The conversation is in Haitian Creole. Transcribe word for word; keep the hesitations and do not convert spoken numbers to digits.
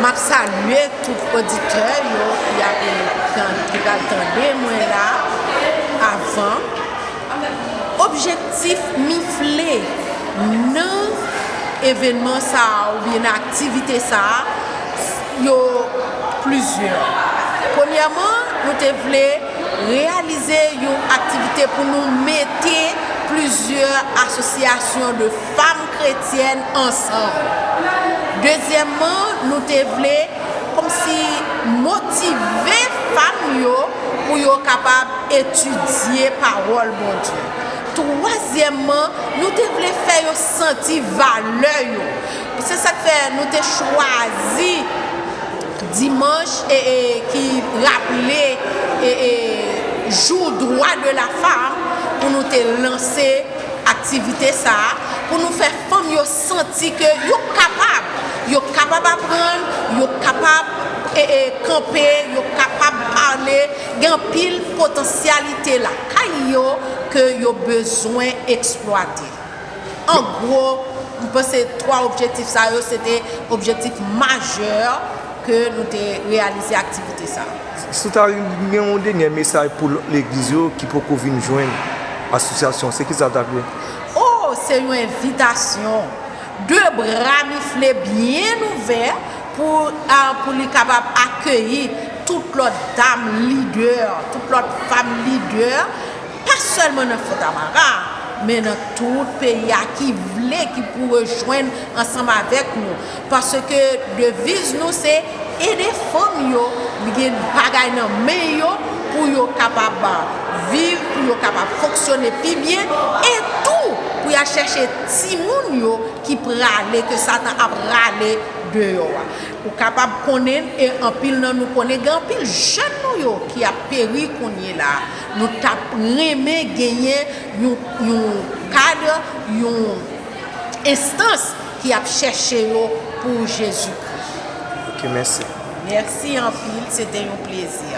M ap salye tout oditè yo ki ap, ki pral tande mwen la avan. Objektif MIFLE nan evènman sa a oubyen nan aktivite sa a, yo plizyè. Premyèman, nou te vle reyalize yon aktivite pou nou mete plizyè asosyasyon de fanm kretyèn ansanm. Dezyèmman, nou te vle kòmsi motive fanm yo pou yo kapab etidye pawòl Bondye. Twazyèmman, nou te vle fè yo santi valè yo. Se sa k fè nou te chwazi dimanch e, e, ki raple e, e, jou dwa de la fanm pou nou te lanse aktivite sa a, pou nou fè fanm yo santi ke yo kapab, yo kapab aprann, yo kapab e, e, kanpe, yo kapab pale, gen anpil potansyalite lakay yo ke yo bezwen eksplwate. An gwo, m panse twa objektif sa yo, se te objektif majè ke nou te reyalize aktivite sa a. Si w ta gen yon dènye mesaj pou lòt legliz yo ki poko vin jwenn asosyasyon, se kisa w ta vle? Oh, se yon envitasyon. De bra MIFLE byen ouvè pou, ah, pou li kapab akeyi tout lòt dam lidè, tout lòt fanm lidè, pa sèlman nan Fontamara, men nan tout peyi a ki vle, ki pou rejwenn ansanm avèk nou. Paske deviz nou se ede fanm yo gen bagay nan men yo pou yo kapab viv, pou yo kapab fonksyone pi byen, e tou pou y al chèche timoun yo ki prale, ke Satan ap rale deyò a. Ou kapab konnen, e anpil nan nou konnen, gen anpil jèn nou yo ki ap peri kounye la. Nou t ap renmen genyen yon, yon kad, yon enstans ki ap chèche yo pou Jezikri. Ok, mèsi. Mèsi anpil, se te yon plezi.